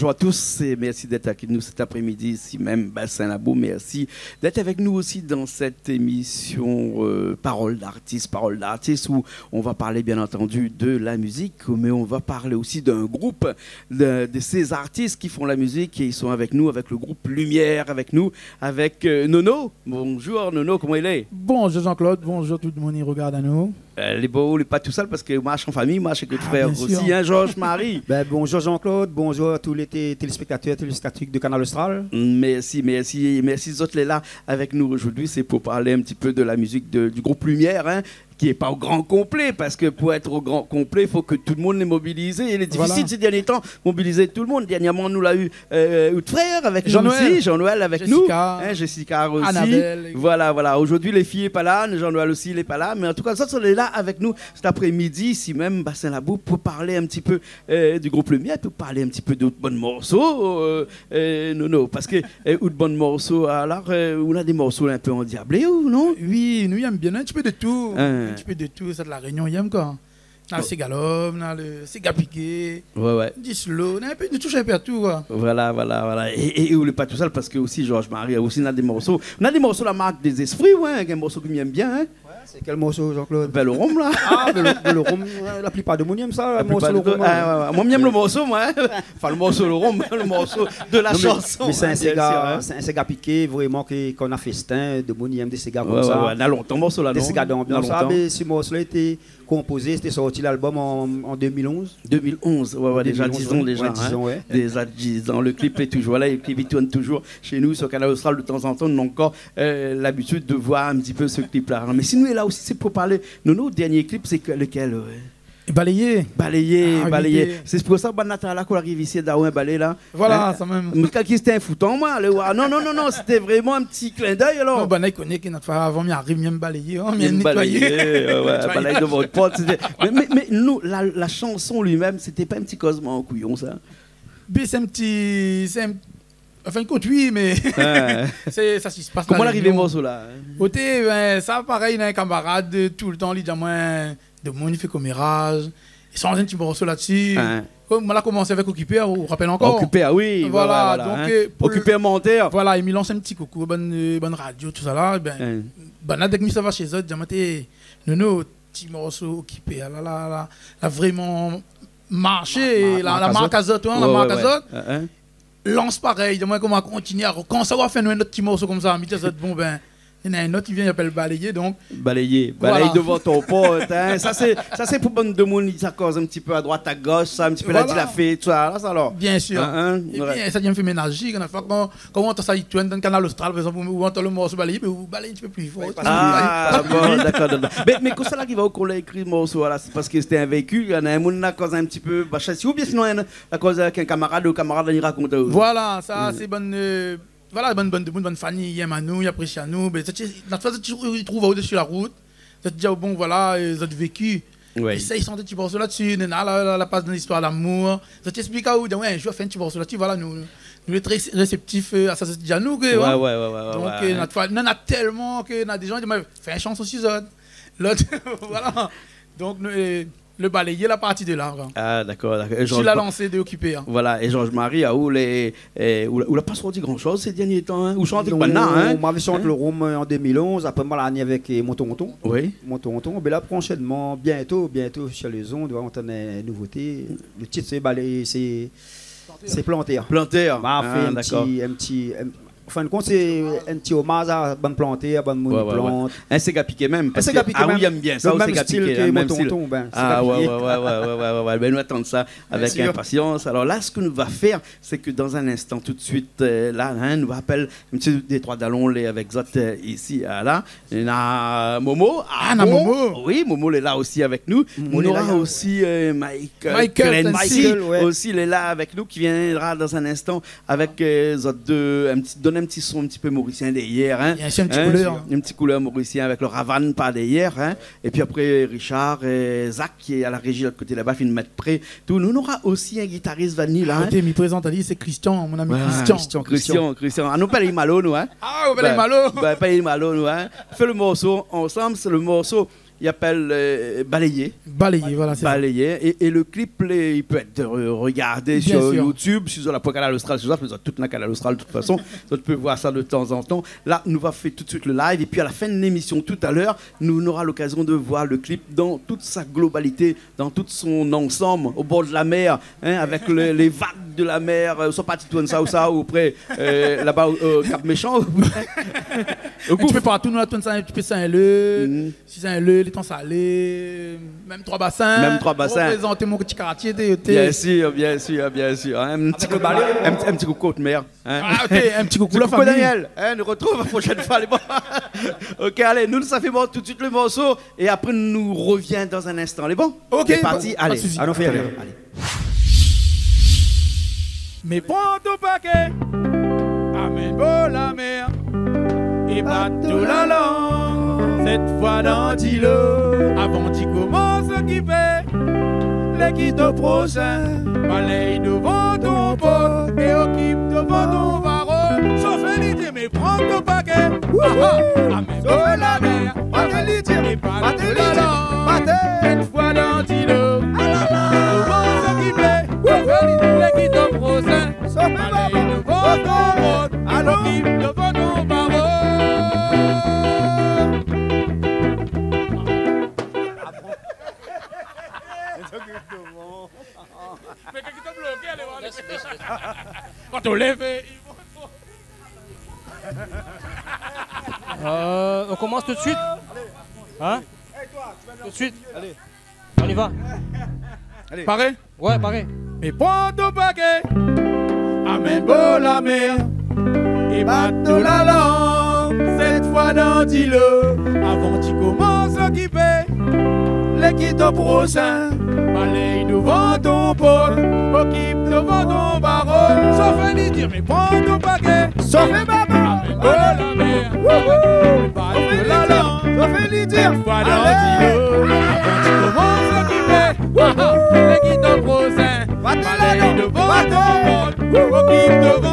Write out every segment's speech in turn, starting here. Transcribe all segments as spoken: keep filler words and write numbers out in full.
Bonjour à tous et merci d'être avec nous cet après-midi ici même, Bassin Labou. Merci d'être avec nous aussi dans cette émission, euh, Parole d'artiste, Parole d'artiste, où on va parler bien entendu de la musique, mais on va parler aussi d'un groupe de, de ces artistes qui font la musique et ils sont avec nous, avec le groupe Lumière, avec nous, avec, euh, Nono. Bonjour Nono, koman i lé ? Bonjour Jean-Claude, bonjour tout le monde qui regarde à nous. Euh, lé bo, lé pa tousèl parske marsh an fami, marsh avèk out frèr osi, hein, Georges Marie. Ah, bien sûr. Ben, bonjour Jean-Claude, bonjour à tous les té-, téléspectateurs, téléspectatrices de Kanal Austral. Merci, merci, merci zot lé la avèk nou zordi. Sé pou parl in ti pé de la mizik de, du group Lumière, hein, ki lé pa o gran konplé, parske pou èt o gran konplé, fo ke tout le moun lé mobilizé. Voilà. É lé difisil sé dèrnié tan mobiliz tout le moun. Dèrnièrman nou la u, euh, out frèr avèk nou osi, Jean-Noël avèk nou, Jessica, hein, Jessica osi. Annabelle. Voilà, voilà. Zordi lé fiy lé pa la, Jean-Noël osi lé pa la, mé an tou ka zot lé la avèk nou sèt apré-midi isi mèm, Bassin Labou, pou parl in ti pé, euh, du group Lumière, pou parl in ti pé de out bann morso, euh, euh, Nono, parske, euh, out bann morso, alor, euh, ou na dé morso in pé andiablé, ou non ? Oui, nou i èm bien in ti pé de tou. Hein. In ti pé de tou, sa de La Rényon i èm, koi. Na le séga lom, na le séga piké, ouais, ouais, dislo, na in pé, nou toush in pé a tou, koi. Voilà, voilà, voilà. É, é, é ou lé pa tousèl parske osi Georges Marie osi na dé morso. Na dé morso la mark dé zéspri, ouais, in morso ke mi èm bien, hein. Ouais, sé kèl morso, Jean-Claude ? Ben, le rom la. Ah, ben, le, le rom, ouais, la plipar de moun i èm sa, le morso le rom, hein. La plipar de, ah, ouais, ouais. Moin mi èm le morso, moin, hein. Anfin, le morso le rom, le morso de la shanson, hein, bien sir, hein. Non, mé, mé sé in séga, sé in séga piké, vréman, ke, kan na fèstin, de moun i èm dé séga konmsa. Ouais, ouais, ouais. Na lontan morso la, non ? Dé séga d'anbians. Na lontan. Ah, mé se morso la lété konpozé, lété sorti lalbom an, an deux mille onze. Deux mille onze, ouais, ouais, déza dizan déza, hein. An deux mille onze, ouais, ouais, dizan, ouais. Déza dizan. Le klip lé touzour la, le klip i tourn touzour shé nou, sur Kanal Austral, de tan zan tan, nou na ankor, euh, labitid de voir in ti pé se klip la. Mé si nou lé la osi, sé pou parl. Nono, out dèrnié klip, sé ke, lekèl, ouais ? Balayé. Balayé, ah oui, Balayé. Sé pou sa, bann la, la, kan ou ariv isi, Darwin Balayé la. Voilà, hein, sa mèm. Mé kan ki sété in foutan, moin, alé oir. Non, non, non, non, sété vréman in ti klin d'èy, alor. Non, banna i koné ke nout foi, avan mi ariv, mi èm balayé, hein, mi èm nétoiyé. Mi èm balayé, ouais, ouais, balayé dovan out port, sété, mé, mé, mé nou, la, la shanson li mèm, sété pa in ti kozman an kouyon, sa ? Bin, sé in ti, sé in, anfin, ékout, oui, mé, ouais, sé, sa i spas la Rényon. Koman la arivé morso la, hein ? Oté, bin, sa, parèy, na in kamarad, toultan, li di amoin, demoun i fé koméraz, i shanz in ti morso la dsi. Hein. Kom moin la komansé avèk Okipé, ou rapèl ankor ? Okipé, ah oui, voilà, ouais, ouais, voilà, donk, hein, euh, pou le Okipé Mantèr. Voilà, é mi lans in ti koukou, bann, euh, bann radio, tousala, bin, hein, banna, dèk mi sava shé zot, di amoin, té, Nono, ti morso Okipé, la, la, la, la vréman marshé, ma-, ma-, la, la mark azot, hein, la mark azot. Ouais, ouais, ouais. Hein, hein. Lans parèy, di amoin koman kontinié, alor, kan sa va fé in ot ti morso konmsa, mi di azot, bon, bin, néna in ot i vien, i apèl Balayé, donk. Balayé, voilà. Balayé dovan out port, hein. Sa sé, sa sé pou bann demoun, sa koz in ti pé a droit, a gosh, sa, in ti pé la di la fé, tout sa, la, sa, alor. Voilà. Bien sir. Hein, hein, ouais. É pi, sa i vien fé ménaz, kan, kan, kan ou antann sa, i tourn dan Kanal Austral, par égzanp, ou, ou antann le morso Balayé, mé ou balay in ti pé pli for. Ouais, parske... Ah, bon, dakor, dakor. Mé, mé kosa la ki va, ou, kan ou la ékri morso, voilà, sé parske sété in véki, néna in moun la koz in ti pé, ba, shasi, oubien sinon, in, la koz avèk in kamarad, ou kamarad la i rakont aou. Voilà, sa, sé bann, euh, voilà, bann, bann demoun, bann fan i èm anou, i aprésié anou, bin, sa, ti, la foi, ti, i trouv aou dési la rout, sa, ti di aou, bon, voilà, euh, zot véki. Ouais. É sa, i shant in ti morso la dsi, néna la, la, la pas dan listoir lamour. Sa, ti ésplik aou, di, ouais, in zour, fé in ti morso la dsi, voilà, nou, nou lé trè réséptif, euh, a sa, sa, ti di anou, ke, ouais, hein. Ouais, ouais, ouais, ouais, ouais, ouais. Donk, euh, na, na tèlman ke na dé jan i di, mé fé in shanson osi, zot. Lot, voilà. Donk, nou, euh, Le Balayé la parti de la, koi. Ah, dakor, dakor. É Georges, si la lansé de Okipé, hein. Voilà, é Georges Marie, ah, ou lé, é, ou la, ou la pa sorti gran shoz sé dèrnié tan, hein. Ou shant banna, hein. Non, moin la shant le rom, euh, an deux mille onze, apré moin la ni avèk, euh, mon tonton. Oui. Mon tonton, bin la, proshènman, bientôt, bientôt, sur les ondes, ou va antann in nouvoté. Le tit, sé Balayé, sé, sé Plantèr. Plantèr. Ma fé in ti, in ti, in, Anfin de kont, sé in ti omaz a bann plantèr, a bann moun i plant. Ouais, ouais, ouais. In séga piké mèm, parske, ah oui, i èm bien sa, le mèm stil ke mon tonton, bin, séga piké. Ah ouais, ouais, ouais. Bin, nou atann sa avèk inpasians. Bien sûr. Alor la, sak nou va fèr, sé ke dan in instan, tout de suit, euh, la, hein, nou va apèl in ti dé troi dalon, lé avèk zot, euh, isi, ah, la. Néna Momo. Ah, na Momo. Oui, Momo lé la osi avèk nou. Momo lé la osi, euh, Michael Clancy osi, lé la avèk nou, ki viendra dan in instan avèk, euh, zot dé, in ti, donn in ti son in ti pé morisien dèrièr, hein. Bien sûr, in ti koulèr. Hein, in ti koulèr morisien avèk le ravann par dèrièr, hein. É pi apré, Richard, euh, Zach, ki lé a la réji, lot koté laba, fine mèt pré. Tou, nou, nou nora osi in gitaris, Vanny, la, hein. Ah, oté, mi prézant ali, sé Christian, mon ami Christian. Christian, Christian. Christian, Christian. Ah, nou apèl ali Malo, nou, hein. Ah, ou apèl ali Malo. Bin, apèl ali Malo, nou, hein. Fé le morso ansanm, sé le morso i apèl, euh, Balayé. Balayé, voilà, sé sa. Balayé. É, é le clip, lé, i pé èt, euh, regardé sur YouTube, si zot la pa Kanal Austral, si zot la, zot la tout Kanal Austral, de tout fason. Zot i pé voir sa de tan zan tan. La, nou va fé tout suit le live. É pi, a la fin de lémision, talèr, nou nora lokazion de voir le clip dan tout sa globalité, dan tout son ansanm, o bor de la mèr, hein, avèk le, lé vag de la mèr, euh, soi parti tourn sa ou sa, ou pré, euh, laba, euh, Cap Méchant. Ou pé partou, nou la tourn sa, in ti pé Saint-Leu, si Saint-Leu, Létan Salé, mèm Trois-Bassins. Mèm Trois-Bassins. Reprézant mon ti kartié, té, té. Bien sûr, bien sûr, bien sûr, hein. In ti kou, in, in ti kou Côte-Mer. Hein ? Ah, ok, in ti koukou la fami. Daniel, hein, nou retrouv la proshèn foi, lé bon. Ok, alé, nou, sa fé bon tout suit le morso é apré nou revien dan in instan, lé bon ? Ok, pa de sousi. Alé, nou fé, alé. Mé pran ton paké, amenn bor la mèr, é bat to la lang, sèt foi dan dilo, avan ti komans okipé. Lé ki to proshin, balèy dovan ton port é okip dovan ton baro. Sofé li di, mé pran ton paké. Wouhou. Amenn bor la mèr. Bat li di, é bat li di, bat. Sèt foi dan dilo. Alala. Dovan okipé. Sofé li di, lé ki to proshin. Sofé, balèy dovan ton port. Alon. Okip dovan ton baro. Mé kèl ki té bloké, alé, alé. Kan ou lèv, i mont. Euh, on commence tout de suite ? Hein ? Tout de suite ? Allez. On y va ? Allez. Paré ? Ouais, paré. Mé pran ton paké, amenn bor la mèr, é bat to la lang, sèt foi dan dilo, avan ti komans okipé. Lé ki to proshin, balèy dovan ton port, okip dovan ton baro. Sofé li di, mé pran ton paké. Sofé baba. Amenn bor la mèr. Wouhou. Bat to la lang. Sofé li di. Sèt foi dan dilo. Alé. Avan ti komans okipé. Wouhou. Lé ki to proshin. Bat la lang. Balèy dovan ton port. Wouhou. Okip dovan.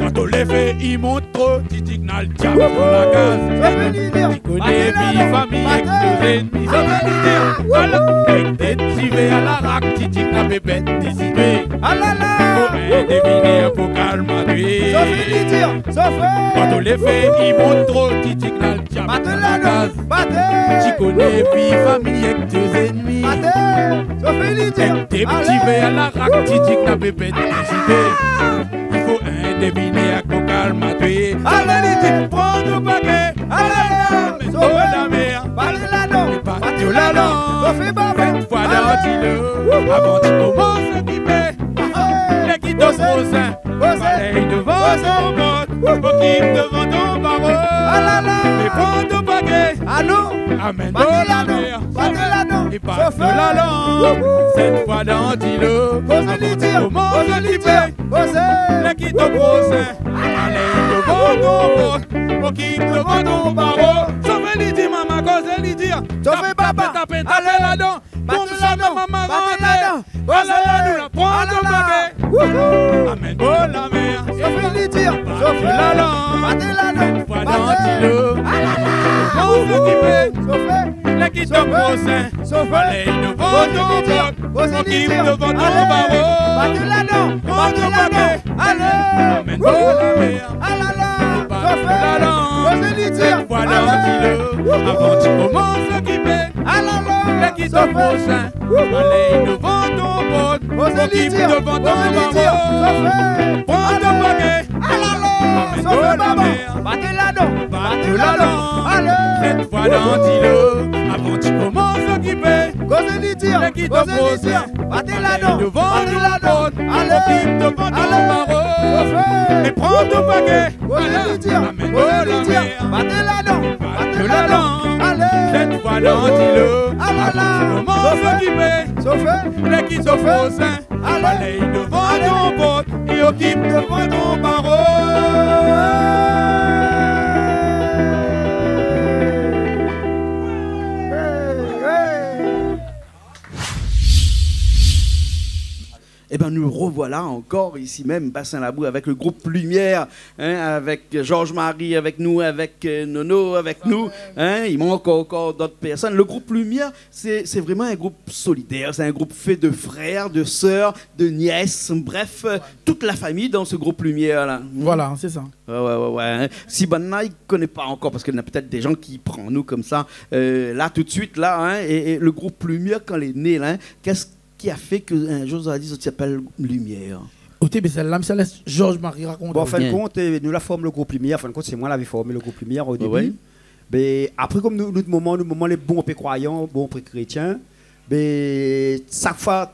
Kan ou lèv, i mont tro, ti ti knal diab dan la kaz. Sofé li di. Koné pi fami èk tout zennmi, sa va li di. Alor, èk dé ti vèr a la rak, ti ti knal pé pèd désidé. Alala. Fo in devinèr pou kalm atwé. Sofé li di, sofé. Kan ou lèv, i mont tro, ti ti knal diab dan la kaz. Bat la lang, bat. Ti koné pi fami èk tout zennmi. Bat. Sofé li di. Èk dé ti vèr a la rak, ti ti knal pé pèd désidé. I fo in devinèr pou kalm atwé. Alé, li di, pran ton paké. Alé, sofé la mèr. Bat la lang. É bat la lang. Sofé baba. Sèt foi dan dilo. Wouhou. Avan ti komans okipé. Lé ki to proshin. Balèy dovan ton port. Okip dovan ton baro. Alala. Mé pran ton paké. Alon. Amenn bor la mèr. Bat la lang. É bat la lang. Wouhou. Sèt foi dan dilo. Koz li di. Avan ti komans okipé. Lé ki to proshin. Balèy dovan ton port. Okip dovan ton baro. Sofé li di, mama, koz li di. Sofé baba. Tapé, tapé, tapé ladan. Bat la lang. Mama, bat la lang. Alala, nou la pran ton paké. Wouhou. Amenn bor la mèr. Sofé li di. Sofé la lang. Bat la lang. Sèt foi dan dilo. Alala. Komans okipé. Sofé. Lé ki to proshin. Sofé. Balèy dovan ton port. Okip dovan ton baro. Bat la lang. Pran ton paké. Alé. Amenn bor la mèr. Alala. Bat la lang. Sofé li di. Sèt foi dan dilo. Avan ti komans okipé. Alala. Lé ki to proshin. Balèy dovan ton port. Okip dovan ton baro. Pran ton paké. Alala. Sofé baba. Bat la lang. Bat la lang. Alé. Sèt foi dan dilo. Avan ti komans okipé. Koz li di. Lé ki to proshin. Bat la lang. Dovan ton port. Alé. Okip dovan ton baro. Sofé. É pran ton paké. Koz li di. Amenn bor la mèr. Bat la lang. Bat la lang. Alé. Sèt foi dan dilo. Alala. Avan ti komans okipé. Sofé. Lé ki to proshin. Alé. Balèy dovan ton port. É okip dovan ton baro. Ében, Nous revoilà encore ici même, Bassin Labou, avec le groupe Lumière, hein, avec Georges Marie, avec nous, avec, euh, Nono, avec nous, hein, il manque encore d'autres personnes. Le groupe Lumière, c'est, c'est vraiment un groupe solidaire, c'est un groupe fait de frères, de sœurs, de nièces, bref, euh, toute la famille dans ce groupe Lumière là. Voilà, c'est ça. Ouais, ouais, ouais, ouais, hein. Si banna i koné pa ankor, parske néna pétèt dé jan ki pran anou konmsa, euh, la tout de suite la, hein, é, é le groupe Lumière, kan lé né la, hein, qu'est-ce qui a fait que un jour zot la di zot i apèl Lumière ? Oté, bin sèt-la, mi sa lès Georges Marie rakonté. Bon, an fin de kont, euh, nou la form le group Lumière. An fin de kont, sé moin lavé formé le group Lumière o débu. Ouais. Mé apré, kom nou, nout momon, nout momon lé bonpé kroiyan, bonpé krétien, mé shak foi,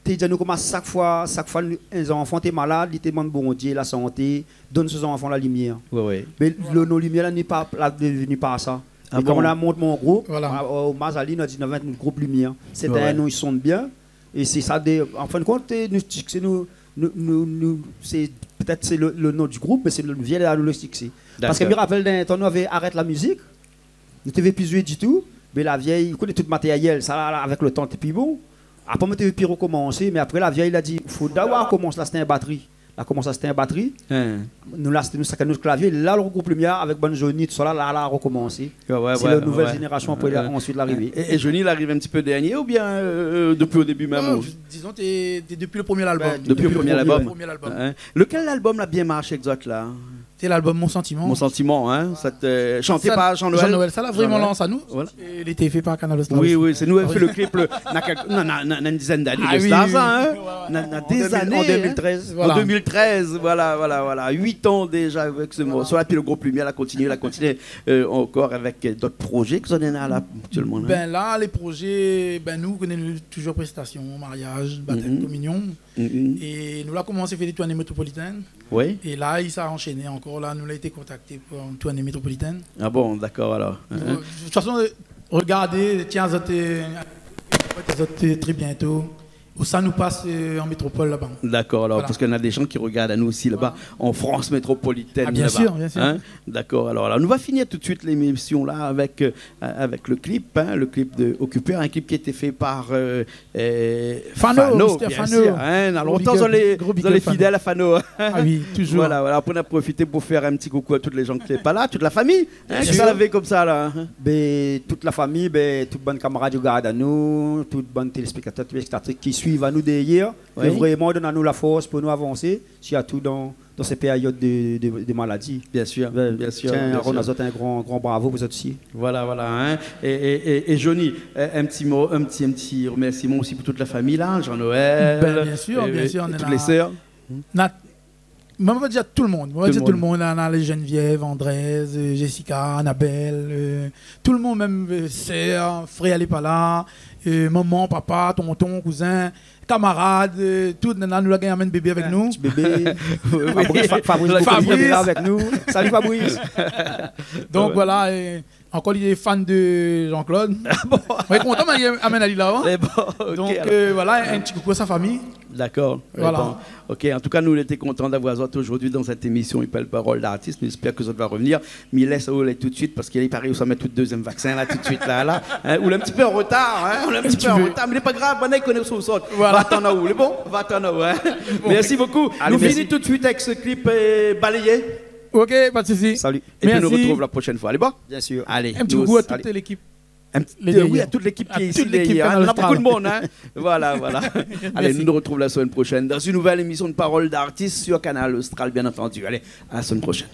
té di anou konmsa, shak foi, shak foi nou, in zanfan té malad, li té domann Bondié la santé, donn son zanfan la limièr. Ouais, ouais. Mé le non Limièr la, ni pa, la devni par sa. Ah bon ? É kom nou la mont mon group, voilà, o, o Mazali, nou la di nou va mèt nout group Limièr. Sé in non i sonn bien. É sé sa dé, an fin de kont, nou, sé nou, nou, nou, nou, sé, pétèt sé le, le non di group, mé sé le vièl la, nou, le siksé. Parske mi rapèl, dan in tan, nou lavé arèt la mizik, nou té vé pi zoué ditou, mé la vièy, ou koné, tout matérièl, sa la, la, avèk le tan, té pi bon. Apré, moin té vé pi rekomansé, mé apré, la vièy la di, fo dabor komans la, sété in batri. La komans ashté in batri. Hein. Nou la ashté, nou, shakinn nout klavié. La, le group Limièr avèk bann Johnny, tousala, la, la rekomansé. Ouais, ouais, ouais. Sé la nouvèl zénérasion apré, la, ansuit, la arivé. É, é Johnny, la arivé in ti pé dernié oubien, euh, dopi o débu mèm, ou ? Non, dizon, té, té dopi le promié album. Dopi le promié album. Hein. Lekèl album la bien marsh èk zot la ? Sé lalbum Mon Sentiment. Mon Sentiment, hein, shanté par Jean-Noël. Jean-Noël, sa la vréman lans anou. Voilà. É lété fé par Kanal Austral osi. Oui, oui, sé nou la fé le clip, le, na kèk, na, na, na, na in dizèn d'ané de sa, hein. Ah oui, oui, oui. Na, na dé zané, hein. An deux mille treize. Voilà. An deux mille treize, voilà, voilà, voilà. Huit an déza avèk se morso la, pi le group Limièr la kontinié, la kontinié, euh, ankor avèk, euh, dot projé ke zot néna la aktièlman, hein. Bin la, lé projé, bin nou, nou néna touzour préstasion, mariaz, batèm, kominion. Mhm. É nou la komansé fé dé tourné métropolitèn. Oui. É la, i sa anshéné ankor. La, nou la été kontakté pou in tourné métropolitèn. Ah bon, dakor, alor. Donk, euh, de tout fason, euh, regardé, tienn, zot, euh, zot, euh, tré bientô. Ousa nou pas, euh, an métropol laba. Dakor, alor, parske néna dé jan ki regard anou osi laba, an Frans métropolitèn laba. Ah, bien sir, bien sir. Hein ? Dakor, alor la, nou va finir tout de suit lémision la avèk, euh, avèk le clip, hein, le clip de Occupé, un clip qui a été fait par, euh, Euh, Fano, Fano, Mister bien Fano. Sir, hein, na lontan, gros big up, zot lé, gros big up, zot lé fidèl a Fano. Ah oui, touzour. Voilà, voilà. Apré, nou la profité pou fé in ti koukou a tout lé jan ki lé pa la, tout la fami, hein, bien sir, ki la vé konmsa la, hein. Bin, tout la fami, bin, tout bann kamarad i regard anou, tout bann téléspèktatèr, téléspèktatris ki suiv anou dèrièr, oui, ki vréman donn anou la fors pou nou avansé, sirtou dan dan sé périod de, de, de maladi. Bien sir, bien sir, bien sir. Bin, mi tienbo a rann azot in gran, gran bravo pou zot osi. Voilà, voilà, hein. É, é, é, é Johnny, euh, in ti mo, in ti, in ti remèrsiman osi pou tout la fami la, Jean-Noël, bin, bien sir, euh, bien sir, é tout lé sèr. Na, moin, mi vé dir tout le moun. Moin, mi vé dir tout le moun, la, na lé Geneviève, André, euh, Jessica, Annabelle, euh, tout le moun, mèm, euh, sèr, frèr lé pa la, euh, momon, papa, tonton, kouzin, kamarad, euh, tout, nana, nou la gingn amenn bébé avèk nou. Ti bébé. Oui, oui. Fabrice, Fa-, Fabrice, Fabrice. Boukouni lé la avèk nou. Salu, Fabrice. Donk, ouais, voilà, é ankor, li lé fan de Jean-Claude. Ah bon ? Moin lé kontan, mé amenn ali la, hein. Mé bon, OK, donk, alor, euh, voilà, in ti koukou a sa fami. Dakor. Voilà. Mé bon. OK, an tou ka, nou lété kontan d'avoir zot zordi dan sèt émision i apèl Parole d'artiste. Nou éspèr ke zot va revenir. Mi lès aou alé tout de suit, parske i paré ou sa mèt out dézièm vaksin la, tout de suit la, la. Hein, ou lé in ti pé an retar, hein, ou lé in ti pé an retar, mé lé pa grav, banna i koné ousa ou sort. Voilà. Va atann aou, lé bon ? Va atann aou, hein. Bon. Mèrsi bokou. Allez, mèrsi. Nou fini tout de suit avèk se clip, euh, Balayé. OK, pa de sousi. Salu. Mèrsi. É pi nou retrouv la proshèn foi. Lé bon ? Bien sir. Allez, in ti koukou a tout lékip. In ti, euh, oui, a tout lékip ki lé isi dèrièr, hein. Kanal Austral. Nana bonpé d'moun, hein. Voilà, voilà. Mèrsi. Allez, nou retrouv la semèn proshèn dan in nouvèl émision de Parole d'artiste sur Kanal Austral, bien entendu. Allez, à la semaine prochaine.